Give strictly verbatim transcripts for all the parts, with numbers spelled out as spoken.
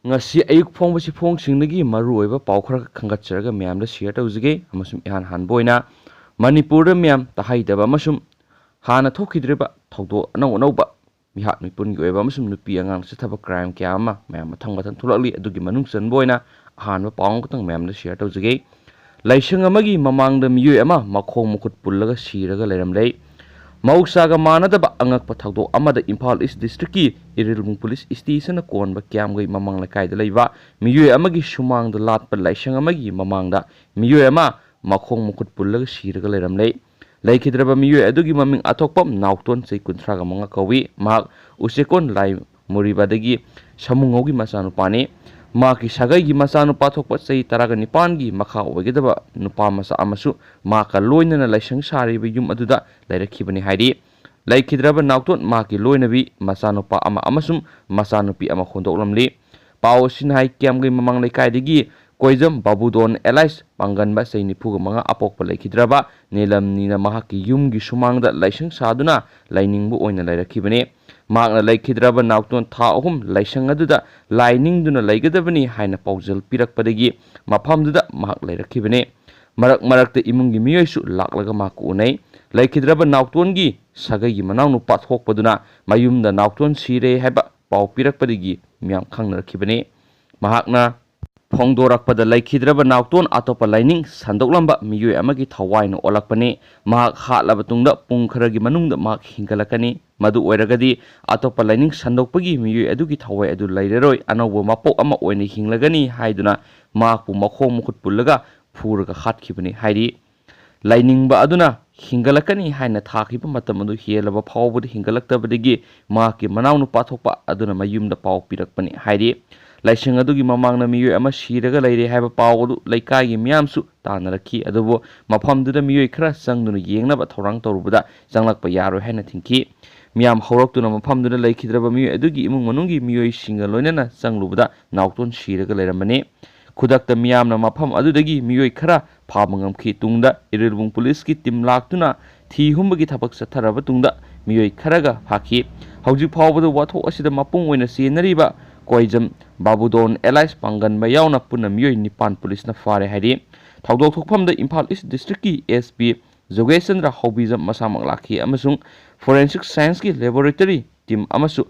ꯉꯁꯤ ꯑꯌꯨꯛ ꯐꯣꯡꯕ ꯆꯦꯐꯣꯡꯁꯤꯡꯗꯒꯤ ꯃꯔꯨꯑꯣꯏꯕ ꯄꯥꯎ ꯈꯔ ꯈꯟꯒꯠꯆꯔꯒ ꯃꯌꯥꯝꯗ ꯁꯤꯌꯔ ꯇꯧꯖꯒꯦ꯫ ꯑꯃꯁꯨꯡ ꯏꯍꯥꯟ ꯍꯥꯟꯕ ꯑꯣꯏꯅ ꯃꯅꯤꯄꯨꯔꯗ ꯃꯤꯌꯥꯝ ꯇꯥꯍꯩꯗꯕ ꯑꯃꯁꯨꯡ ꯍꯥꯟꯅ ꯊꯣꯛꯈꯤꯗ꯭ꯔꯤꯕ ꯊꯧꯗꯣꯛ ꯑꯅꯧ ꯑꯅꯧꯕ ꯃꯤꯍꯥꯠ ꯃꯤꯄꯨꯟꯒꯤ ꯑꯣꯏꯕ ꯑꯃꯁꯨꯡ ꯅꯨꯄꯤ ꯑꯉꯥꯡ ꯆꯠꯊꯕ ꯀ꯭ꯔꯥꯏꯝ ꯀꯌꯥ ꯑꯃ ꯃꯌꯥꯝ ꯃꯊꯪ ꯃꯊꯪ ꯊꯣꯛꯂꯛꯂꯤ꯫ ꯑꯗꯨꯒꯤ ꯃꯅꯨꯡ ꯆꯟꯕ ꯑꯣꯏꯅ ꯑꯍꯥꯟꯕ ꯄꯥꯎ ꯑꯃꯈꯛꯇꯪ ꯃꯌꯥꯝꯗ ꯁꯤꯌꯔ ꯇꯧꯖꯒꯦ꯫ ꯂꯥꯏꯁꯪ ꯑꯃꯒꯤ ꯃꯃꯥꯡꯗ ꯃꯤꯑꯣꯏ ꯑꯃ ꯃꯈꯣꯡ ꯃꯈꯨꯠ ꯄꯨꯜꯂꯒ ꯁꯤꯔꯒ ꯂꯩꯔꯝꯂꯦ꯫ ꯃꯍꯧꯁꯥꯒ ꯃꯥꯟꯅꯗꯕ ꯑꯉꯛꯄ ꯊꯧꯗꯣꯛ ꯑꯃꯗ ꯏꯝꯐꯥꯜ ꯏꯁ ꯗꯤꯁꯇ꯭ꯔꯤꯛꯀꯤ ꯏꯔꯤꯜꯕꯨꯡ ꯄꯨꯂꯤꯁ ꯏꯁꯇꯦꯁꯟꯅ ꯀꯣꯟꯕ ꯀꯤꯌꯥꯝꯒꯩ ꯃꯃꯥꯡ ꯂꯩꯀꯥꯏꯗ ꯂꯩꯕ ꯃꯤꯑꯣꯏ ꯑꯃꯒꯤ ꯁꯨꯃꯥꯡꯗ ꯂꯥꯠꯄ ꯂꯥꯏꯁꯪ ꯑꯃꯒꯤ ꯃꯃꯥꯡꯗ ꯃꯤꯑꯣꯏ ꯑꯃ ꯃꯈꯣꯡ ꯃꯈꯨꯠ ꯄꯨꯜꯂꯒ ꯁꯤꯔꯒ ꯂꯩꯔꯝꯂꯦ꯫ ꯂꯩꯈꯤꯗ꯭ꯔꯕ ꯃꯤꯑꯣꯏ ꯑꯗꯨꯒꯤ ꯃꯃꯤꯡ ꯑꯊꯣꯛꯄ ꯅꯥꯎꯇꯣꯟ, ꯆꯍꯤ ꯀꯨꯟꯊ꯭ꯔꯥꯒ ꯃꯉꯥ ꯀꯧꯏ꯫ ꯃꯍꯥꯛ ꯎꯆꯦꯀꯣꯟ ꯂꯥꯏ ꯃꯨꯔꯤꯕꯗꯒꯤ ꯁꯃꯨꯉꯧꯒꯤ ꯃꯆꯥꯅꯨꯄꯥꯅꯤ꯫ ꯃꯍꯥꯛꯀꯤ ꯁꯥꯒꯩꯒꯤ ꯃꯆꯥꯅꯨꯄꯥ ꯊꯣꯛꯄ ꯆꯍꯤ ꯇꯔꯥꯒ ꯅꯤꯄꯥꯟꯒꯤ ꯃꯈꯥ ꯑꯣꯏꯒꯗꯕ ꯅꯨꯄꯥ ꯃꯆꯥ ꯑꯃꯁꯨ ꯃꯍꯥꯛꯀ ꯂꯣꯏꯅꯅ ꯂꯥꯏꯁꯪ ꯁꯥꯔꯤꯕ ꯌꯨꯝ ꯑꯗꯨꯗ ꯂꯩꯔꯛꯈꯤꯕꯅꯤ ꯍꯥꯏꯔꯤ꯫ ꯂꯩꯈꯤꯗ꯭ꯔꯕ ꯅꯥꯎꯇꯣꯟ ꯃꯍꯥꯛꯀꯤ ꯂꯣꯏꯅꯕꯤ, ꯃꯆꯥꯅꯨꯄꯥ ꯑꯃ ꯑꯃꯁꯨꯡ ꯃꯆꯥꯅꯨꯄꯤ ꯑꯃ ꯍꯨꯟꯗꯣꯛꯂꯝꯂꯤ꯫ ꯄꯥꯎ ꯑꯁꯤꯅ ꯍꯥꯏ, ꯀꯤꯌꯥꯝꯒꯩ ꯃꯃꯥꯡ ꯂꯩꯀꯥꯏꯗꯒꯤ ꯀꯣꯏꯖꯝ ꯕꯥꯕꯨꯗꯣꯟ ꯑꯦꯂꯥꯏꯁ ꯄꯥꯡꯒꯟꯕ, ꯆꯍꯤ ꯅꯤꯐꯨꯒ ꯃꯉꯥ, ꯑꯄꯣꯛꯄ ꯂꯩꯈꯤꯗ꯭ꯔꯕ ꯅꯤꯂꯝꯅꯤꯅ ꯃꯍꯥꯛꯀꯤ ꯌꯨꯝꯒꯤ ꯁꯨꯃꯥꯡꯗ ꯂꯥꯏꯁꯪ ꯁꯥꯗꯨꯅ ꯂꯥꯏꯅꯤꯡꯕ ꯑꯣꯏꯅ ꯂꯩꯔꯛꯈꯤꯕꯅꯤ꯫ ꯃꯍꯥꯛꯅ ꯂꯩꯈꯤꯗ꯭ꯔꯕ ꯅꯥꯎꯇꯣꯟ ꯊꯥ ꯑꯍꯨꯝ ꯂꯥꯏꯁꯪ ꯑꯗꯨꯗ ꯂꯥꯏ ꯅꯤꯡꯗꯨꯅ ꯂꯩꯒꯗꯕꯅꯤ ꯍꯥꯏꯅ ꯄꯥꯎꯖꯦꯜ ꯄꯤꯔꯛꯄꯗꯒꯤ ꯃꯐꯝꯗꯨꯗ ꯃꯍꯥꯛ ꯂꯩꯔꯛꯈꯤꯕꯅꯤ꯫ ꯃꯔꯛ ꯃꯔꯛꯇ ꯏꯃꯨꯡꯒꯤ ꯃꯤꯑꯣꯏꯁꯨ ꯂꯥꯛꯂꯒ ꯃꯍꯥꯛꯄꯨ ꯎꯅꯩ꯫ ꯂꯩꯈꯤꯗ꯭ꯔꯕ ꯅꯥꯎꯇꯣꯟꯒꯤ ꯁꯥꯒꯩꯒꯤ ꯃꯅꯥꯎꯅꯨꯄꯥ ꯊꯣꯛꯄꯗꯨꯅ ꯃꯌꯨꯝꯗ ꯅꯥꯎꯇꯣꯟ ꯁꯤꯔꯦ ꯍꯥꯏꯕ ꯄꯥꯎ ꯄꯤꯔꯛꯄꯗꯒꯤ ꯃꯤꯌꯥꯝ ꯈꯪꯅꯔꯛꯈꯤꯕꯅꯤ꯫ ꯃꯍꯥꯛꯅ ꯐꯣꯡꯗꯣꯔꯛꯄꯗ, ꯂꯩꯈꯤꯗ꯭ꯔꯕ ꯅꯥꯎꯇꯣꯟ ꯑꯇꯣꯞꯄ ꯂꯥꯏꯅꯤꯡ ꯁꯟꯗꯣꯛꯂꯝꯕ ꯃꯤꯑꯣꯏ ꯑꯃꯒꯤ ꯊꯋꯥꯏꯅ ꯑꯣꯜꯂꯛꯄꯅꯤ꯫ ꯃꯍꯥꯛ ꯍꯥꯠꯂꯕ ꯇꯨꯡꯗ ꯄꯨꯡ ꯈꯔꯒꯤ ꯃꯅꯨꯡꯗ ꯃꯍꯥꯛ ꯍꯤꯡꯒꯠꯂꯛꯀꯅꯤ꯫ ꯃꯗꯨ ꯑꯣꯏꯔꯒꯗꯤ ꯑꯇꯣꯞꯄ ꯂꯥꯏꯅꯤꯡ ꯁꯟꯗꯣꯛꯄꯒꯤ ꯃꯤꯑꯣꯏ ꯑꯗꯨꯒꯤ ꯊꯋꯥꯏ ꯑꯗꯨ ꯂꯩꯔꯔꯣꯏ, ꯑꯅꯧꯕ ꯃꯄꯣꯛ ꯑꯃ ꯑꯣꯏꯅ ꯍꯤꯡꯂꯒꯅꯤ ꯍꯥꯏꯗꯨꯅ ꯃꯍꯥꯛꯄꯨ ꯃꯈꯣꯡ ꯃꯈꯨꯠ ꯄꯨꯜꯂꯒ ꯐꯨꯔꯒ ꯍꯥꯠꯈꯤꯕꯅꯤ ꯍꯥꯏꯔꯤ꯫ ꯂꯥꯏꯅꯤꯡꯕ ꯑꯗꯨꯅ ꯍꯤꯡꯒꯠꯂꯛꯀꯅꯤ ꯍꯥꯏꯅ ꯊꯥꯈꯤꯕ ꯃꯇꯝ ꯑꯗꯨ ꯍꯦꯜꯂꯕ ꯐꯥꯎꯕꯗ ꯍꯤꯡꯒꯠꯂꯛꯇꯕꯗꯒꯤ ꯃꯍꯥꯛꯀꯤ ꯃꯅꯥꯎꯅꯨꯄꯥ ꯊꯣꯛꯄ ꯑꯗꯨꯅ ꯃꯌꯨꯝꯗ ꯄꯥꯎ ꯄꯤꯔꯛꯄꯅꯤ ꯍꯥꯏꯔꯤ꯫ ꯂꯥꯏꯁꯪ ꯑꯗꯨꯒꯤ ꯃꯃꯥꯡꯗ ꯃꯤꯑꯣꯏ ꯑꯃ ꯁꯤꯔꯒ ꯂꯩꯔꯦ ꯍꯥꯏꯕ ꯄꯥꯎ ꯑꯗꯨ ꯂꯩꯀꯥꯏꯒꯤ ꯃꯤꯌꯥꯝꯁꯨ ꯇꯥꯟꯅꯔꯛꯈꯤ, ꯑꯗꯨꯕꯨ ꯃꯐꯝꯗꯨꯗ ꯃꯤꯑꯣꯏ ꯈꯔ ꯆꯪꯗꯨꯅ ꯌꯦꯡꯅꯕ ꯊꯧꯔꯥꯡ ꯇꯧꯔꯨꯕꯗ ꯆꯪꯂꯛꯄ ꯌꯥꯔꯣꯏ ꯍꯥꯏꯅ ꯊꯤꯡꯈꯤ꯫ ꯃꯤꯌꯥꯝ ꯍꯧꯔꯛꯇꯨꯅ ꯃꯐꯝꯗꯨꯗ ꯂꯩꯈꯤꯗ꯭ꯔꯕ ꯃꯤꯑꯣꯏ ꯑꯗꯨꯒꯤ ꯏꯃꯨꯡ ꯃꯅꯨꯡꯒꯤ ꯃꯤꯑꯣꯏꯁꯤꯡꯒ ꯂꯣꯏꯅꯅ ꯆꯪꯂꯨꯕꯗ ꯅꯥꯎꯇꯣꯟ ꯁꯤꯔꯒ ꯂꯩꯔꯝꯕꯅꯤ꯫ ꯈꯨꯗꯛꯇ ꯃꯤꯌꯥꯝꯅ ꯃꯐꯝ ꯑꯗꯨꯗꯒꯤ ꯃꯤꯑꯣꯏ ꯈꯔ ꯐꯥꯕ ꯉꯝꯈꯤ꯫ ꯇꯨꯡꯗ ꯏꯔꯤꯜꯕꯨꯡ ꯄꯨꯂꯤꯁꯀꯤ ꯇꯤꯝ ꯂꯥꯛꯇꯨꯅ ꯊꯤ ꯍꯨꯝꯕꯒꯤ ꯊꯕꯛ ꯆꯠꯊꯔꯕ ꯇꯨꯡꯗ ꯃꯤꯑꯣꯏ ꯈꯔꯒ ꯐꯥꯈꯤ꯫ ꯍꯧꯖꯤꯛ ꯐꯥꯎꯕꯗ ꯋꯥꯊꯣꯛ ꯑꯁꯤꯗ ꯃꯄꯨꯡ ꯑꯣꯏꯅ ꯆꯦꯟꯅꯔꯤꯕ ꯀꯣꯏꯖꯝ, ꯕꯥꯕꯨꯗꯣꯟ ꯑꯦꯂꯥꯏꯁ ꯄꯥꯡꯒꯟꯕ ꯌꯥꯎꯅ ꯄꯨꯟꯅ ꯃꯤꯑꯣꯏ ꯅꯤꯄꯥꯟ ꯄꯨꯂꯤꯁꯅ ꯐꯥꯔꯦ ꯍꯥꯏꯔꯤ꯫ ꯊꯧꯗꯣꯛ ꯊꯣꯛꯐꯝꯗ ꯏꯝꯐꯥꯜ ꯏꯁ ꯗꯤꯁꯇ꯭ꯔꯤꯛꯀꯤ ꯑꯦꯁ ꯄꯤ ꯖꯣꯒꯦꯁ ꯆꯟꯗ꯭ꯔ ꯍꯧꯕꯤꯖꯝ ꯃꯁꯥꯃꯛ ꯂꯥꯛꯈꯤ ꯑꯃꯁꯨꯡ ꯐꯣꯔꯦꯟꯁꯤꯛ ꯁꯥꯏꯟꯁꯀꯤ ꯂꯦꯕꯣꯔꯦꯇꯔꯤ ꯇꯤꯝ ꯑꯃꯁꯨ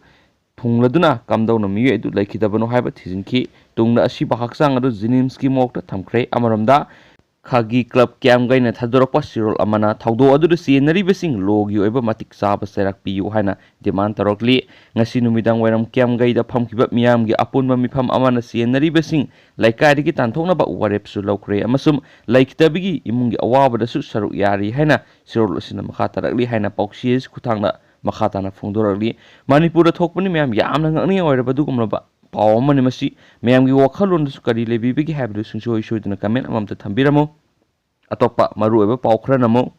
ꯊꯨꯡꯂꯗꯨꯅ ꯀꯝꯗꯧꯅ ꯃꯤꯑꯣꯏ ꯑꯗꯨ ꯂꯩꯈꯤꯗꯕꯅꯣ ꯍꯥꯏꯕ ꯊꯤꯖꯤꯟꯈꯤ꯫ ꯇꯨꯡꯗ ꯑꯁꯤꯕ ꯍꯛꯆꯥꯡ ꯑꯗꯨ ꯖꯤꯅꯤꯝꯁꯀꯤ ꯃꯣꯔꯒꯇ ꯊꯝꯈ꯭ꯔꯦ꯫ ꯑꯃꯔꯣꯝꯗ, ꯈꯥꯒꯤ ꯀ꯭ꯂꯕ ꯀ꯭ꯌꯥꯝꯒꯩꯅ ꯊꯥꯗꯣꯔꯛꯄ ꯆꯦꯔꯣꯜ ꯑꯃꯅ ꯊꯧꯗꯣꯛ ꯑꯗꯨꯗ ꯆꯦꯟꯅꯔꯤꯕꯁꯤꯡ ꯂꯣꯒꯤ ꯑꯣꯏꯕ ꯃꯇꯤꯛ ꯆꯥꯕ ꯆꯩꯔꯥꯛ ꯄꯤꯌꯨ ꯍꯥꯏꯅ ꯗꯤꯃꯥꯟ ꯇꯧꯔꯛꯂꯤ꯫ ꯉꯁꯤ ꯅꯨꯃꯤꯗꯥꯡ ꯋꯥꯏꯔꯝ ꯀ꯭ꯌꯥꯝꯒꯩꯗ ꯐꯝꯈꯤꯕ ꯃꯤꯌꯥꯝꯒꯤ ꯑꯄꯨꯟꯕ ꯃꯤꯐꯝ ꯑꯃꯅ ꯆꯦꯟꯅꯔꯤꯕꯁꯤꯡ ꯂꯩꯀꯥꯏꯗꯒꯤ ꯇꯥꯟꯊꯣꯛꯅꯕ ꯋꯥꯔꯦꯞꯁꯨ ꯂꯧꯈ꯭ꯔꯦ ꯑꯃꯁꯨꯡ ꯂꯩꯈꯤꯗꯕꯒꯤ ꯏꯃꯨꯡꯒꯤ ꯑꯋꯥꯕꯗꯁꯨ ꯁꯔꯨꯛ ꯌꯥꯔꯤ ꯍꯥꯏꯅ ꯆꯦꯔꯣꯜ ꯑꯁꯤꯅ ꯃꯈꯥ ꯇꯥꯔꯛꯂꯤ ꯍꯥꯏꯅ ꯄꯥꯎꯆꯦ ꯑꯁꯤ ꯈꯨꯠꯊꯥꯡꯗ ꯃꯈꯥ ꯇꯥꯅ ꯐꯣꯡꯗꯣꯔꯛꯂꯤ꯫ ꯃꯅꯤꯄꯨꯔꯗ ꯊꯣꯛꯄꯅꯤ ꯃꯌꯥꯝ, ꯌꯥꯝꯅ ꯉꯛꯅꯤꯡꯉꯥꯏ ꯑꯣꯏꯔꯕ ꯑꯗꯨꯒꯨꯝꯂꯕ ꯄꯥꯎ ꯑꯃꯅꯤ꯫ ꯃꯁꯤ ꯃꯌꯥꯝꯒꯤ ꯋꯥꯈꯜꯂꯣꯟꯗꯁꯨ ꯀꯔꯤ ꯂꯩꯕꯤꯕꯒꯦ ꯍꯥꯏꯕꯗꯨ ꯁꯨꯡꯁꯣꯏ ꯁꯣꯏꯗꯅ ꯀꯃꯦꯟ ꯑꯃꯃꯝꯇ ꯊꯝꯕꯤꯔꯝꯃꯨ꯫ ꯑꯇꯣꯞꯄ ꯃꯔꯨꯑꯣꯏꯕ ꯄꯥꯎ ꯈꯔꯅ ꯑꯃꯨꯛ,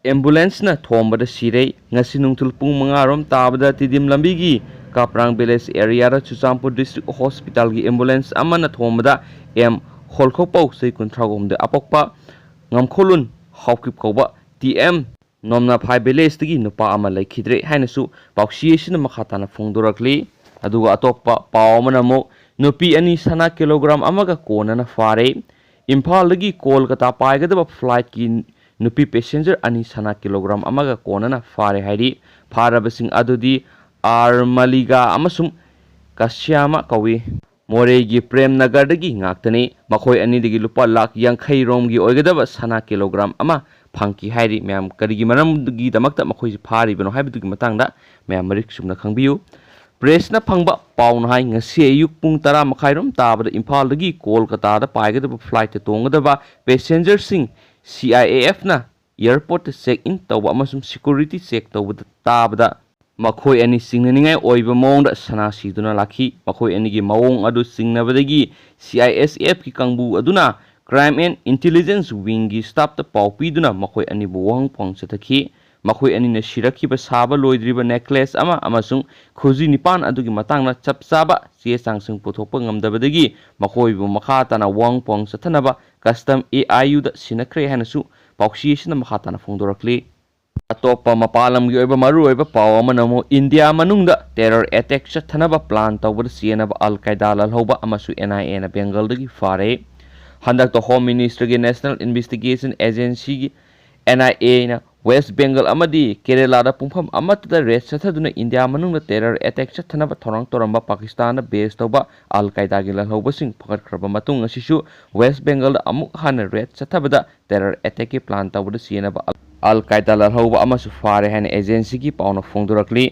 ꯑꯦꯝꯕꯨꯂꯦꯟꯁꯅ ꯊꯣꯝꯕꯗ ꯁꯤꯔꯦ꯫ ꯉꯁꯤ ꯅꯨꯡꯊꯤꯜ ꯄꯨꯡ ꯃꯉꯥ ꯔꯣꯝ ꯇꯥꯕꯗ ꯇꯤꯗꯤꯝ ꯂꯝꯕꯤꯒꯤ ꯀꯥꯄ꯭ꯔꯥꯡ ꯚꯤꯂꯦꯖ ꯑꯦꯔꯤꯌꯥꯗ ꯆꯨꯔꯆꯥꯟꯄꯨꯔ ꯗꯤꯁꯇ꯭ꯔꯤꯛ ꯍꯣꯁꯄꯤꯇꯥꯜꯒꯤ ꯑꯦꯝꯕꯨꯂꯦꯟꯁ ꯑꯃꯅ ꯊꯣꯝꯕꯗ ꯑꯦꯝ ꯍꯣꯜꯈꯣꯛꯄꯧ, ꯆꯍꯤ ꯀꯨꯟꯊ꯭ꯔꯥ ꯍꯨꯝꯗꯣꯏ, ꯑꯄꯣꯛꯄ ꯉꯝꯈꯣꯂꯨꯟ ꯍꯥꯎꯀꯤꯞ ꯀꯧꯕ ꯇꯤ ꯑꯦꯝ ꯅꯣꯝꯅꯥꯐꯥꯏ ꯚꯤꯂꯦꯖꯇꯒꯤ ꯅꯨꯄꯥ ꯑꯃ ꯂꯩꯈꯤꯗ꯭ꯔꯦ ꯍꯥꯏꯅꯁꯨ ꯄꯥꯎꯆꯦ ꯑꯁꯤꯅ ꯃꯈꯥ ꯇꯥꯅ ꯐꯣꯡꯗꯣꯔꯛꯂꯤ꯫ ꯑꯗꯨꯒ ꯑꯇꯣꯞꯄ ꯄꯥꯎ ꯑꯃꯅ ꯑꯃꯨꯛ, ꯅꯨꯄꯤ ꯑꯅꯤ ꯁꯅꯥ ꯀꯤꯂꯣꯒ꯭ꯔꯥꯝ ꯑꯃꯒ ꯀꯣꯟꯅꯅ ꯐꯥꯔꯦ꯫ ꯏꯝꯐꯥꯜꯗꯒꯤ ꯀꯣꯜꯀꯇꯥ ꯄꯥꯏꯒꯗꯕ ꯐ꯭ꯂꯥꯏꯠꯀꯤ ꯅꯨꯄꯤ ꯄꯦꯁꯦꯟꯖꯔ ꯑꯅꯤ ꯁꯅꯥ ꯀꯤꯂꯣꯒ꯭ꯔꯥꯝ ꯑꯃꯒ ꯀꯣꯟꯅꯅ ꯐꯥꯔꯦ ꯍꯥꯏꯔꯤ꯫ ꯐꯥꯔꯕꯁꯤꯡ ꯑꯗꯨꯗꯤ ꯑꯥꯔ ꯃꯂꯤꯒꯥ ꯑꯃꯁꯨꯡ ꯀꯁ꯭ꯌꯥꯃ ꯀꯧꯏ꯫ ꯃꯣꯔꯦꯒꯤ ꯄ꯭ꯔꯦꯝ ꯅꯒꯔꯗꯒꯤ ꯉꯥꯛꯇꯅꯤ꯫ ꯃꯈꯣꯏ ꯑꯅꯤꯗꯒꯤ ꯂꯨꯄꯥ ꯂꯥꯈ ꯌꯥꯡꯈꯩ ꯔꯣꯝꯒꯤ ꯑꯣꯏꯒꯗꯕ ꯁꯅꯥ ꯀꯤꯂꯣꯒ꯭ꯔꯥꯝ ꯑꯃ ꯐꯪꯈꯤ ꯍꯥꯏꯔꯤ꯫ ꯃꯌꯥꯝ ꯀꯔꯤꯒꯤ ꯃꯔꯝꯒꯤꯗꯃꯛꯇ ꯃꯈꯣꯏꯁꯤ ꯐꯥꯔꯤꯕꯅꯣ ꯍꯥꯏꯕꯗꯨꯒꯤ ꯃꯇꯥꯡꯗ ꯃꯌꯥꯝ ꯃꯔꯤꯛ ꯆꯨꯝꯅ ꯈꯪꯕꯤꯌꯨ꯫ ꯄ꯭ꯔꯦꯁꯅ ꯐꯪꯕ ꯄꯥꯎꯅ ꯍꯥꯏ, ꯉꯁꯤ ꯑꯌꯨꯛ ꯄꯨꯡ ꯇꯔꯥ ꯃꯈꯥꯏꯔꯣꯝ ꯇꯥꯕꯗ ꯏꯝꯐꯥꯜꯗꯒꯤ ꯀꯣꯜꯀꯇꯥꯗ ꯄꯥꯏꯒꯗꯕ ꯐ꯭ꯂꯥꯏꯠꯇ ꯇꯣꯡꯒꯗꯕ ꯄꯦꯁꯦꯟꯖꯔꯁꯤꯡ ꯁꯤ ꯑꯥꯏ ꯑꯦ ꯑꯦꯐꯅ ꯑꯦꯌꯔꯄꯣꯔꯠꯇ ꯆꯦꯛ ꯏꯟ ꯇꯧꯕ ꯑꯃꯁꯨꯡ ꯁꯦꯀ꯭ꯌꯨꯔꯤꯇꯤ ꯆꯦꯛ ꯇꯧꯕꯗ ꯇꯥꯕꯗ ꯃꯈꯣꯏ ꯑꯅꯤ ꯆꯤꯡꯅꯅꯤꯡꯉꯥꯏ ꯑꯣꯏꯕ ꯃꯑꯣꯡꯗ ꯁꯅꯥ ꯁꯤꯗꯨꯅ ꯂꯥꯛꯈꯤ꯫ ꯃꯈꯣꯏ ꯑꯅꯤꯒꯤ ꯃꯑꯣꯡ ꯑꯗꯨ ꯆꯤꯡꯅꯕꯗꯒꯤ ꯁꯤ ꯑꯥꯏ ꯑꯦꯁ ꯑꯦꯐꯀꯤ ꯀꯥꯡꯕꯨ ꯑꯗꯨꯅ Crime and Intelligence Wingꯒꯤ ꯁ꯭ꯇꯥꯐꯇ ꯄꯥꯎ ꯄꯤꯗꯨꯅ ꯃꯈꯣꯏ ꯑꯅꯤꯕꯨ ꯋꯥꯍꯪ ꯄꯥꯎꯍꯪ ꯆꯠꯊꯈꯤ꯫ ꯃꯈꯣꯏ ꯑꯅꯤꯅ ꯁꯤꯔꯛꯈꯤꯕ ꯁꯥꯕ ꯂꯣꯏꯗ꯭ꯔꯤꯕ ꯅꯦꯀ꯭ꯂꯦꯁ ꯑꯃ ꯑꯃꯁꯨꯡ ꯈꯨꯖꯤ ꯅꯤꯄꯥꯟ ꯑꯗꯨꯒꯤ ꯃꯇꯥꯡꯗ ꯆꯞ ꯆꯥꯕ ꯆꯦ ꯆꯥꯡꯁꯤꯡ ꯄꯨꯊꯣꯛꯄ ꯉꯝꯗꯕꯗꯒꯤ ꯃꯈꯣꯏꯕꯨ ꯃꯈꯥ ꯇꯥꯅ ꯋꯥꯍꯪ ꯄꯥꯎꯍꯪ ꯆꯠꯊꯅꯕ ꯀꯁꯇꯝ ꯑꯦ ꯑꯥꯏ ꯌꯨꯗ ꯁꯤꯟꯅꯈ꯭ꯔꯦ ꯍꯥꯏꯅꯁꯨ ꯄꯥꯎꯆꯦ ꯑꯁꯤꯅ ꯃꯈꯥ ꯇꯥꯅ ꯐꯣꯡꯗꯣꯔꯛꯂꯤ꯫ ꯑꯇꯣꯞꯄ ꯃꯄꯥꯟ ꯂꯝꯒꯤ ꯑꯣꯏꯕ ꯃꯔꯨꯑꯣꯏꯕ ꯄꯥꯎ ꯑꯃꯅ ꯑꯃꯨꯛ ꯏꯟꯗꯤꯌꯥ ꯃꯅꯨꯡꯗ ꯇꯦꯔꯔ ꯑꯦꯇꯦꯛ ꯆꯠꯊꯅꯕ ꯄ꯭ꯂꯥꯟ ꯇꯧꯕꯗ ꯆꯦꯟꯅꯕ ꯑꯜ ꯀꯥꯏꯗꯥ ꯂꯥꯜꯍꯧꯕ ꯑꯃꯁꯨ ꯑꯦꯟ ꯑꯥꯏ ꯑꯦꯅ ꯕꯦꯡꯒꯜꯗꯒꯤ ꯐꯥꯔꯦ꯫ ꯍꯟꯗꯛꯇ ꯍꯣꯝ ꯃꯤꯅꯤꯁꯇ꯭ꯔꯤꯒꯤ ꯅꯦꯁꯅꯦꯜ ꯏꯟꯚꯦꯁꯇꯤꯒꯦꯁꯟ ꯑꯦꯖꯦꯟꯁꯤꯒꯤ ꯑꯦꯟ ꯑꯥꯏ ꯑꯦꯅ ꯋꯦꯁ ꯕꯦꯡꯒꯜ ꯑꯃꯗꯤ ꯀꯦꯔꯦꯂꯥꯗ ꯄꯨꯡꯐꯝ ꯑꯃꯠꯇꯗ ꯔꯦꯗ ꯆꯠꯊꯗꯨꯅ ꯏꯟꯗꯤꯌꯥ ꯃꯅꯨꯡꯗ ꯇꯦꯔꯔ ꯑꯦꯇꯦꯛ ꯆꯠꯊꯅꯕ ꯊꯧꯔꯥꯡ ꯇꯧꯔꯝꯕ ꯄꯥꯀꯤꯁꯇꯥꯟꯗ ꯕꯦꯁ ꯇꯧꯕ ꯑꯜ ꯀꯥꯏꯗꯥꯒꯤ ꯂꯥꯜꯍꯧꯕꯁꯤꯡ ꯐꯒꯠꯈ꯭ꯔꯕ ꯃꯇꯨꯡ ꯑꯁꯤꯁꯨ ꯋꯦꯁ ꯕꯦꯡꯒꯜꯗ ꯑꯃꯨꯛ ꯍꯟꯅ ꯔꯦꯗ ꯆꯠꯊꯕꯗ ꯇꯦꯔꯔ ꯑꯦꯇꯦꯛꯀꯤ ꯄ꯭ꯂꯥꯟ ꯇꯧꯕꯗ ꯆꯦꯟꯅꯕ ꯑꯜ ꯀꯥꯏꯗꯥ ꯂꯥꯜꯍꯧꯕ ꯑꯃꯁꯨ ꯐꯥꯔꯦ ꯍꯥꯏꯅ ꯑꯦꯖꯦꯟꯁꯤꯒꯤ ꯄꯥꯎꯅ ꯐꯣꯡꯗꯣꯔꯛꯂꯤ꯫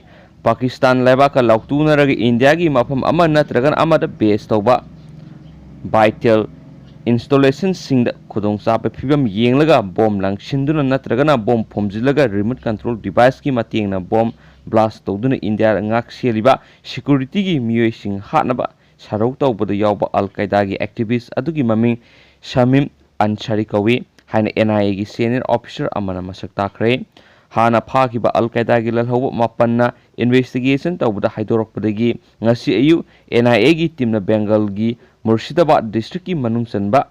ꯄꯥꯀꯤꯁꯇꯥꯟ ꯂꯩꯕꯥꯛꯀ ꯂꯥꯎꯇꯨꯅꯔꯒ ꯏꯟꯗꯤꯌꯥꯒꯤ ꯃꯐꯝ ꯑꯃ ꯅꯠꯇ꯭ꯔꯒꯅ ꯑꯃꯗ ꯕꯦꯁ ꯇꯧꯕ ꯚꯥꯏꯇꯦꯜ ꯏꯟꯁꯇꯣꯂꯦꯁꯟꯁꯤꯡꯗ ꯈꯨꯗꯣꯡꯆꯥꯕ ꯐꯤꯕꯝ ꯌꯦꯡꯂꯒ ꯕꯣꯝ ꯂꯪꯁꯤꯟꯗꯨꯅ ꯅꯠꯇ꯭ꯔꯒꯅ ꯕꯣꯝ ꯐꯨꯝꯖꯤꯜꯂꯒ ꯔꯤꯃꯣꯠ ꯀꯟꯇ꯭ꯔꯣꯜ ꯗꯤꯚꯥꯏꯁꯀꯤ ꯃꯇꯦꯡꯅ ꯕꯣꯝ ꯕ꯭ꯂꯥꯁ ꯇꯧꯗꯨꯅ ꯏꯟꯗꯤꯌꯥ ꯉꯥꯛ ꯁꯦꯜꯂꯤꯕ ꯁꯦꯀ꯭ꯌꯨꯔꯤꯇꯤꯒꯤ ꯃꯤꯑꯣꯏꯁꯤꯡ ꯍꯥꯠꯅꯕ ꯁꯔꯧ ꯇꯧꯕꯗ ꯌꯥꯎꯕ ꯑꯜ ꯀꯥꯏꯗꯥꯒꯤ ꯑꯦꯛꯇꯤꯚꯤꯁ ꯑꯗꯨꯒꯤ ꯃꯃꯤꯡ ꯁꯃꯤꯝ ꯑꯟꯁꯥꯔꯤ ꯀꯧꯏ ꯍꯥꯏꯅ ꯑꯦꯟ ꯑꯥꯏ ꯑꯦꯒꯤ ꯁꯦꯅꯤꯌꯔ ꯑꯣꯐꯤꯁꯔ ꯑꯃꯅ ꯃꯁꯛ ꯇꯥꯛꯈ꯭ꯔꯦ꯫ ꯍꯥꯟꯅ ꯐꯥꯈꯤꯕ ꯑꯜ ꯀꯥꯏꯗꯥꯒꯤ ꯂꯥꯜꯍꯧꯕ ꯃꯥꯄꯟꯅ ꯏꯟꯚꯦꯁꯇꯤꯒꯦꯁꯟ ꯇꯧꯕꯗ ꯍꯥꯏꯗꯣꯔꯛꯄꯗꯒꯤ ꯉꯁꯤ ꯑꯌꯨꯛ ꯑꯦꯟ ꯑꯥꯏ ꯑꯦꯒꯤ ꯇꯤꯝꯅ ꯕꯦꯡꯒꯜꯒꯤ ꯃꯨꯔꯁꯤꯗꯥꯕꯥꯗ ꯗꯤꯁꯇ꯭ꯔꯤꯛꯀꯤ ꯃꯅꯨꯡ ꯆꯟꯕ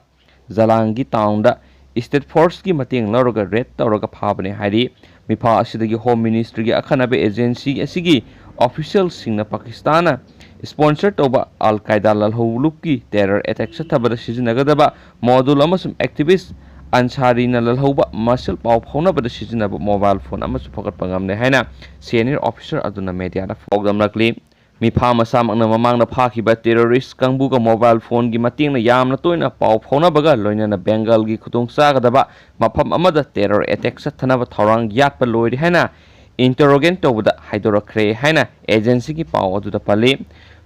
ꯖꯂꯥꯡꯒꯤ ꯇꯥꯎꯟꯗ ꯁ꯭ꯇꯦꯠ ꯐꯣꯔꯁꯀꯤ ꯃꯇꯦꯡ ꯂꯧꯔꯒ ꯔꯦꯗ ꯇꯧꯔꯒ ꯐꯥꯕꯅꯦ ꯍꯥꯏꯔꯤ꯫ ꯃꯤꯐꯥ ꯑꯁꯤꯗꯒꯤ ꯍꯣꯝ ꯃꯤꯅꯤꯁꯇ꯭ꯔꯤꯒꯤ ꯑꯈꯟꯅꯕ ꯑꯦꯖꯦꯟꯁꯤ ꯑꯁꯤꯒꯤ ꯑꯣꯐꯤꯁꯤꯌꯦꯜꯁꯤꯡꯅ ꯄꯥꯀꯤꯁꯇꯥꯟꯅ ꯁ꯭ꯄꯣꯟꯁꯔ ꯇꯧꯕ ꯑꯜ ꯀꯥꯏꯗꯥ ꯂꯥꯜꯍꯧꯂꯨꯞꯀꯤ ꯇꯦꯔꯔ ꯑꯦꯇꯦꯛ ꯆꯠꯊꯕꯗ ꯁꯤꯖꯤꯟꯅꯒꯗꯕ ꯃꯣꯗꯨꯜ ꯑꯃꯁꯨꯡ ꯑꯦꯛꯇꯤꯚꯤꯁ꯭ꯠ ꯑꯟꯁꯥꯔꯤꯅ ꯂꯥꯜꯍꯧꯕ ꯃꯁꯦꯜ ꯄꯥꯎ ꯐꯥꯎꯅꯕꯗ ꯁꯤꯖꯤꯟꯅꯕ ꯃꯣꯕꯥꯏꯜ ꯐꯣꯟ ꯑꯃꯁꯨ ꯐꯒꯠꯄ ꯉꯝꯂꯦ ꯍꯥꯏꯅ ꯁꯦꯅꯤꯌꯔ ꯑꯣꯐꯤꯁꯔ ꯑꯗꯨꯅ ꯃꯦꯗꯤꯌꯥꯗ ꯄꯥꯎꯗꯝꯂꯛꯂꯤ꯫ ꯃꯤꯐꯥ ꯃꯁꯥꯃꯛꯅ ꯃꯃꯥꯡꯗ ꯐꯥꯈꯤꯕ ꯇꯦꯔꯣꯔꯤꯁ꯭ꯠ ꯀꯥꯡꯕꯨꯒ ꯃꯣꯕꯥꯏꯜ ꯐꯣꯟꯒꯤ ꯃꯇꯦꯡꯅ ꯌꯥꯝꯅ ꯇꯣꯏꯅ ꯄꯥꯎ ꯐꯥꯎꯅꯕꯒ ꯂꯣꯏꯅꯅ ꯕꯦꯡꯒꯜꯒꯤ ꯈꯨꯗꯣꯡꯆꯥꯒꯗꯕ ꯃꯐꯝ ꯑꯃꯗ ꯇꯦꯔꯣꯔ ꯑꯦꯇꯦꯛ ꯆꯠꯊꯅꯕ ꯊꯧꯔꯥꯡ ꯌꯥꯠꯄ ꯂꯣꯏꯔꯦ ꯍꯥꯏꯅ ꯏꯟꯇꯔꯣꯒꯦꯟ ꯇꯧꯕꯗ ꯍꯥꯏꯗꯣꯔꯛꯈ꯭ꯔꯦ ꯍꯥꯏꯅ ꯑꯦꯖꯦꯟꯁꯤꯒꯤ ꯄꯥꯎ ꯑꯗꯨꯗ ꯄꯜꯂꯤ꯫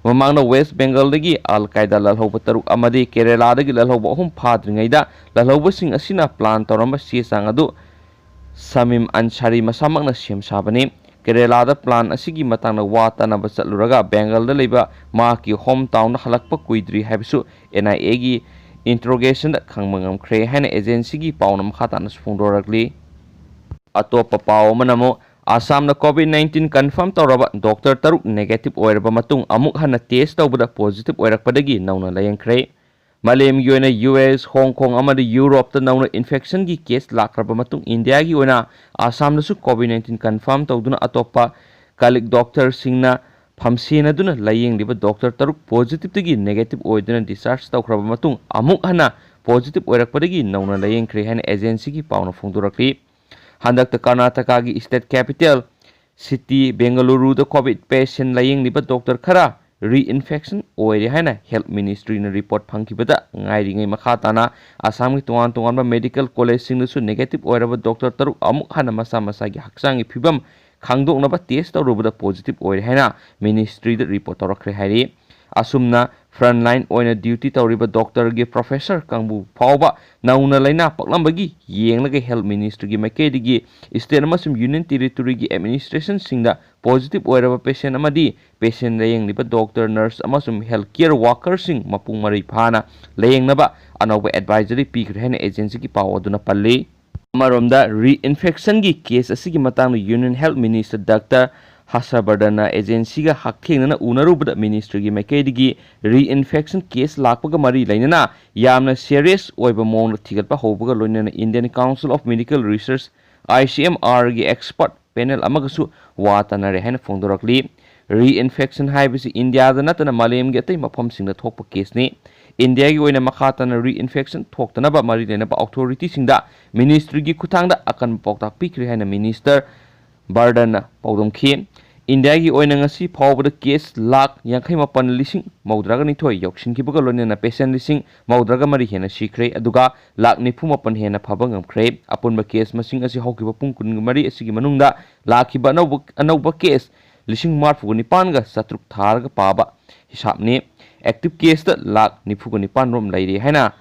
ꯃꯃꯥꯡꯗ ꯋꯦꯁ꯭ꯠ ꯕꯦꯡꯒꯜꯗꯒꯤ ꯑꯜ ꯀꯥꯏꯗꯥ ꯂꯥꯜꯍꯧꯕ ꯇꯔꯨꯛ ꯑꯃꯗꯤ ꯀꯦꯔꯦꯂꯥꯗꯒꯤ ꯂꯥꯜꯍꯧꯕ ꯑꯍꯨꯝ ꯐꯥꯗ꯭ꯔꯤꯉꯩꯗ ꯂꯥꯜꯍꯧꯕꯁꯤꯡ ꯑꯁꯤꯅ ꯄ꯭ꯂꯥꯟ ꯇꯧꯔꯝꯕ ꯆꯦ ꯆꯥꯡ ꯑꯗꯨ ꯁꯃꯤꯝ ꯑꯟꯁꯥꯔꯤ ꯃꯁꯥꯃꯛꯅ ꯁꯦꯝ ꯁꯥꯕꯅꯤ꯫ ꯀꯦꯔꯦꯂꯥꯗ ꯄ꯭ꯂꯥꯟ ꯑꯁꯤꯒꯤ ꯃꯇꯥꯡꯗ ꯋꯥ ꯇꯥꯅꯕ ꯆꯠꯂꯨꯔꯒ ꯕꯦꯡꯒꯜꯗ ꯂꯩꯕ ꯃꯍꯥꯛꯀꯤ ꯍꯣꯝ ꯇꯥꯎꯟꯗ ꯍꯜꯂꯛꯄ ꯀꯨꯏꯗ꯭ꯔꯤ ꯍꯥꯏꯕꯁꯨ ꯑꯦꯟ ꯑꯥꯏ ꯑꯦꯒꯤ ꯏꯟꯇꯔꯣꯒꯦꯁꯟꯗ ꯈꯪꯕ ꯉꯝꯈ꯭ꯔꯦ ꯍꯥꯏꯅ ꯑꯦꯖꯦꯟꯁꯤꯒꯤ ꯄꯥꯎꯅ ꯃꯈꯥ ꯇꯥꯅꯁꯨ ꯐꯣꯡꯗꯣꯔꯛꯂꯤ꯫ ꯑꯇꯣꯞꯄ ꯄꯥꯎ ꯑꯃꯅ ꯑꯃꯨꯛ ꯑꯁꯥꯝꯗ ꯀꯣꯚꯤꯗ ꯅꯥꯏꯟꯇꯤꯟ ꯀꯟꯐꯥꯔꯝ ꯇꯧꯔꯕ ꯗꯣꯛꯇꯔ ꯇꯔꯨꯛ ꯅꯦꯒꯦꯇꯤꯚ ꯑꯣꯏꯔꯕ ꯃꯇꯨꯡ ꯑꯃꯨꯛ ꯍꯟꯅ ꯇꯦꯁ꯭ꯠ ꯇꯧꯕꯗ ꯄꯣꯖꯤꯇꯤꯚ ꯑꯣꯏꯔꯛꯄꯗꯒꯤ ꯅꯧꯅ ꯂꯥꯌꯦꯡꯈ꯭ꯔꯦ꯫ ꯃꯥꯂꯦꯝꯒꯤ ꯑꯣꯏꯅ ꯌꯨ ꯑꯦꯁ, ꯍꯣꯡ ꯀꯣꯡ ꯑꯃꯗꯤ ꯌꯨꯔꯣꯞꯇ ꯅꯧꯅ ꯏꯟꯐꯦꯛꯁꯟꯒꯤ ꯀꯦꯁ ꯂꯥꯛꯈ꯭ꯔꯕ ꯃꯇꯨꯡ ꯏꯟꯗꯤꯌꯥꯒꯤ ꯑꯣꯏꯅ ꯑꯁꯥꯝꯗꯁꯨ ꯀꯣꯚꯤꯗ ꯅꯥꯏꯟꯇꯤꯟ ꯀꯟꯐꯥꯔꯝ ꯇꯧꯗꯨꯅ ꯑꯇꯣꯞꯄ ꯀꯂꯤꯛ ꯗꯣꯛꯇꯔꯁꯤꯡꯅ ꯐꯝꯁꯦꯟꯅꯗꯨꯅ ꯂꯥꯌꯦꯡꯂꯤꯕ ꯗꯣꯛꯇꯔ ꯇꯔꯨꯛ ꯄꯣꯖꯤꯇꯤꯚꯇꯒꯤ ꯅꯦꯒꯦꯇꯤꯚ ꯑꯣꯏꯗꯨꯅ ꯗꯤꯁꯆꯥꯔꯖ ꯇꯧꯈ꯭ꯔꯕ ꯃꯇꯨꯡ ꯑꯃꯨꯛ ꯍꯟꯅ ꯄꯣꯖꯤꯇꯤꯚ ꯑꯣꯏꯔꯛꯄꯗꯒꯤ ꯅꯧꯅ ꯂꯥꯌꯦꯡꯈ꯭ꯔꯦ ꯍꯥꯏꯅ ꯑꯦꯖꯦꯟꯁꯤꯒꯤ ꯄꯥꯎꯅ ꯐꯣꯡꯗꯣꯔꯛꯂꯤ꯫ ꯍꯟꯗꯛꯇ ꯀꯔꯅꯥꯇꯀꯥꯒꯤ ꯁ꯭ꯇꯦꯠ ꯀꯦꯄꯤꯇꯦꯜ ꯁꯤꯇꯤ ꯕꯦꯡꯒꯂꯨꯔꯨꯗ ꯀꯣꯚꯤꯗ ꯄꯦꯁꯦꯟ ꯂꯥꯌꯦꯡꯂꯤꯕ ꯗꯣꯛꯇꯔ ꯈꯔ ꯔꯤꯏꯟꯐꯦꯛꯁꯟ ꯑꯣꯏꯔꯦ ꯍꯥꯏꯅ ꯍꯦꯜꯊ ꯃꯤꯅꯤꯁꯇ꯭ꯔꯤꯅ ꯔꯤꯄꯣꯔꯠ ꯐꯪꯈꯤꯕꯗ ꯉꯥꯏꯔꯤꯉꯩ ꯃꯈꯥ ꯇꯥꯅ ꯑꯁꯥꯝꯒꯤ ꯇꯣꯉꯥꯟ ꯇꯣꯉꯥꯟꯕ ꯃꯦꯗꯤꯀꯦꯜ ꯀꯣꯂꯦꯖꯁꯤꯡꯗꯁꯨ ꯅꯦꯒꯦꯇꯤꯚ ꯑꯣꯏꯔꯕ ꯗꯣꯛꯇꯔ ꯇꯔꯨꯛ ꯑꯃꯨꯛ ꯍꯟꯅ ꯃꯁꯥ ꯃꯁꯥꯒꯤ ꯍꯛꯆꯥꯡꯒꯤ ꯐꯤꯕꯝ ꯈꯪꯗꯣꯛꯅꯕ ꯇꯦꯁ ꯇꯧꯔꯨꯕꯗ ꯄꯣꯖꯤꯇꯤꯚ ꯑꯣꯏꯔꯦ ꯍꯥꯏꯅ ꯃꯤꯅꯤꯁꯇ꯭ꯔꯤꯗ ꯔꯤꯄꯣꯔꯠ ꯇꯧꯔꯛꯈ꯭ꯔꯦ ꯍꯥꯏꯔꯤ꯫ ꯑꯁꯨꯝꯅ ꯐ꯭ꯔꯟꯠ ꯂꯥꯏꯟ ꯑꯣꯏꯅ ꯗ꯭ꯌꯨꯇꯤ ꯇꯧꯔꯤꯕ ꯗꯣꯛꯇꯔꯒꯤ ꯄ꯭ꯔꯣꯐꯦꯁꯔ ꯀꯥꯡꯕꯨ ꯐꯥꯎꯕ ꯅꯧꯅ ꯂꯥꯏꯅꯥ ꯄꯛꯂꯝꯕꯒꯤ ꯌꯦꯡꯂꯒ ꯍꯦꯜꯊ ꯃꯤꯅꯤꯁꯇ꯭ꯔꯤꯒꯤ ꯃꯥꯏꯀꯩꯗꯒꯤ ꯁ꯭ꯇꯦꯠ ꯑꯃꯁꯨꯡ ꯌꯨꯅꯤꯌꯟ ꯇꯦꯔꯤꯇꯣꯔꯤꯒꯤ ꯑꯦꯗꯃꯤꯅꯤꯁꯇ꯭ꯔꯦꯁꯟꯁꯤꯡꯗ ꯄꯣꯖꯤꯇꯤꯚ ꯑꯣꯏꯔꯕ ꯄꯦꯁꯦꯟ ꯑꯃꯗꯤ ꯄꯦꯁꯦꯟ ꯂꯥꯌꯦꯡꯂꯤꯕ ꯗꯣꯛꯇꯔ, ꯅꯔꯁ ꯑꯃꯁꯨꯡ ꯍꯦꯜꯊ ꯀꯦꯌꯔ ꯋꯥꯔꯀꯔꯁꯤꯡ ꯃꯄꯨꯡ ꯃꯔꯩ ꯐꯥꯅ ꯂꯥꯌꯦꯡꯅꯕ ꯑꯅꯧꯕ ꯑꯦꯗꯚꯥꯏꯖꯔꯤ ꯄꯤꯈ꯭ꯔꯦ ꯍꯥꯏꯅ ꯑꯦꯖꯦꯟꯁꯤꯒꯤ ꯄꯥꯎ ꯑꯗꯨꯅ ꯄꯜꯂꯤ꯫ ꯑꯃꯔꯣꯝꯗ, ꯔꯤꯏꯟꯐꯦꯛꯁꯟꯒꯤ ꯀꯦꯁ ꯑꯁꯤꯒꯤ ꯃꯇꯥꯡꯗ ꯌꯨꯅꯤꯌꯟ ꯍꯦꯜꯊ ꯃꯤꯅꯤꯁꯇꯔ ꯗꯥꯛꯇꯔ ꯍꯔꯁꯕꯔꯙꯟꯅ ꯑꯦꯖꯦꯟꯁꯤꯒ ꯍꯛꯊꯦꯡꯅꯅ ꯎꯅꯔꯨꯕꯗ ꯃꯤꯅꯤꯁꯇ꯭ꯔꯤꯒꯤ ꯃꯥꯏꯀꯩꯗꯒꯤ ꯔꯤꯏꯟꯐꯦꯛꯁꯟ ꯀꯦꯁ ꯂꯥꯛꯄꯒ ꯃꯔꯤ ꯂꯩꯅꯅ ꯌꯥꯝꯅ ꯁꯦꯔꯤꯌꯁ ꯑꯣꯏꯕ ꯃꯑꯣꯡꯗ ꯊꯤꯒꯠꯄ ꯍꯧꯕꯒ ꯂꯣꯏꯅꯅ Indian Council of Medical Research, I C M R ꯒꯤ ꯑꯦꯛꯁꯄꯔꯠ ꯄꯦꯅꯦꯜ ꯑꯃꯒꯁꯨ ꯋꯥ ꯇꯥꯅꯔꯦ ꯍꯥꯏꯅ ꯐꯣꯡꯗꯣꯔꯛꯂꯤ꯫ ꯔꯤꯏꯟꯐꯦꯛꯁꯟ ꯍꯥꯏꯕꯁꯤ ꯏꯟꯗꯤꯌꯥꯗ ꯅꯠꯇꯅ ꯃꯥꯂꯦꯝꯒꯤ ꯑꯇꯩ ꯃꯐꯝꯁꯤꯡꯗ ꯊꯣꯛꯄ ꯀꯦꯁꯅꯤ꯫ ꯏꯟꯗꯤꯌꯥꯒꯤ ꯑꯣꯏꯅ ꯃꯈꯥ ꯇꯥꯅ ꯔꯤꯏꯟꯐꯦꯛꯁꯟ ꯊꯣꯛꯇꯅꯕ ꯃꯔꯤ ꯂꯩꯅꯕ ꯑꯣꯊꯣꯔꯤꯇꯤꯁꯤꯡꯗ ꯃꯤꯅꯤꯁꯇ꯭ꯔꯤꯒꯤ ꯈꯨꯠꯊꯥꯡꯗ ꯑꯀꯟꯕ ꯄꯥꯎꯇꯥꯛ ꯄꯤꯈ꯭ꯔꯦ ꯍꯥꯏꯅ ꯃꯤꯅꯤꯁꯇꯔ ꯕꯔꯗꯟꯅ ꯄꯥꯎꯗꯝꯈꯤ꯫ ꯏꯟꯗꯤꯌꯥꯒꯤ ꯑꯣꯏꯅ ꯉꯁꯤ ꯐꯥꯎꯕꯗ ꯀꯦꯁ ꯂꯥꯈ ꯌꯥꯡꯈꯩ ꯃꯥꯄꯟ ꯂꯤꯁꯤꯡ ꯃꯧꯗ꯭ꯔꯥꯒ ꯅꯤꯊꯣꯏ ꯌꯧꯁꯤꯟꯈꯤꯕꯒ ꯂꯣꯏꯅꯅ ꯄꯦꯁꯦꯟ ꯂꯤꯁꯤꯡ ꯃꯧꯗ꯭ꯔꯥꯒ ꯃꯔꯤ ꯍꯦꯟꯅ ꯁꯤꯈ꯭ꯔꯦ, ꯑꯗꯨꯒ ꯂꯥꯈ ꯅꯤꯐꯨ ꯃꯥꯄꯟ ꯍꯦꯟꯅ ꯐꯕ ꯉꯝꯈ꯭ꯔꯦ꯫ ꯑꯄꯨꯟꯕ ꯀꯦꯁ ꯃꯁꯤꯡ ꯑꯁꯤ ꯍꯧꯈꯤꯕ ꯄꯨꯡ ꯀꯨꯟꯃꯔꯤ ꯑꯁꯤꯒꯤ ꯃꯅꯨꯡꯗ ꯂꯥꯛꯈꯤꯕ ꯑꯅꯧꯕ, ꯑꯅꯧꯕ ꯀꯦꯁ ꯂꯤꯁꯤꯡ ꯃꯔꯤꯐꯨꯒ ꯅꯤꯄꯥꯟꯒ ꯆꯥꯇ꯭ꯔꯨꯛ ꯊꯥꯔꯒ ꯄꯥꯕ ꯍꯤꯁꯥꯞꯅꯤ꯫ ꯑꯦꯛꯇꯤꯚ ꯀꯦꯁꯇ ꯂꯥꯈ ꯅꯤꯐꯨꯒ ꯅꯤꯄꯥꯟ ꯔꯣꯝ ꯂꯩꯔꯦ ꯍꯥꯏꯅ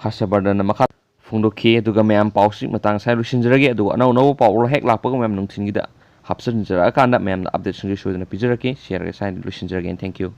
ꯍꯔꯁꯕꯔꯙꯟꯅ ꯃꯈꯥ ꯐꯣꯡꯗꯣꯛꯈꯤ꯫ ꯑꯗꯨꯒ ꯃꯌꯥꯝ, ꯄꯥꯎꯁꯤ ꯃꯇꯥꯡ ꯑꯁꯤꯗ ꯂꯣꯏꯁꯤꯟꯖꯔꯒꯦ꯫ ꯑꯗꯨꯒ ꯑꯅꯧ ꯑꯅꯧꯕ ꯄꯥꯎ ꯍꯦꯛ ꯂꯥꯛꯄꯒ ꯃꯌꯥꯝ ꯅꯨꯡꯊꯤꯟꯒꯤꯗ ꯍꯥꯞꯆꯤꯟꯖꯔꯛꯑꯀꯥꯟꯗ ꯃꯌꯥꯝꯗ ꯑꯞꯗꯦꯠꯁꯤꯡꯁꯨ ꯁꯣꯏꯗꯅ ꯄꯤꯖꯔꯛꯀꯦ꯫ ꯁꯤꯌꯔꯒ ꯁꯥꯏꯅ ꯂꯣꯏꯁꯤꯟꯖꯔꯒꯦ꯫ Thank you꯫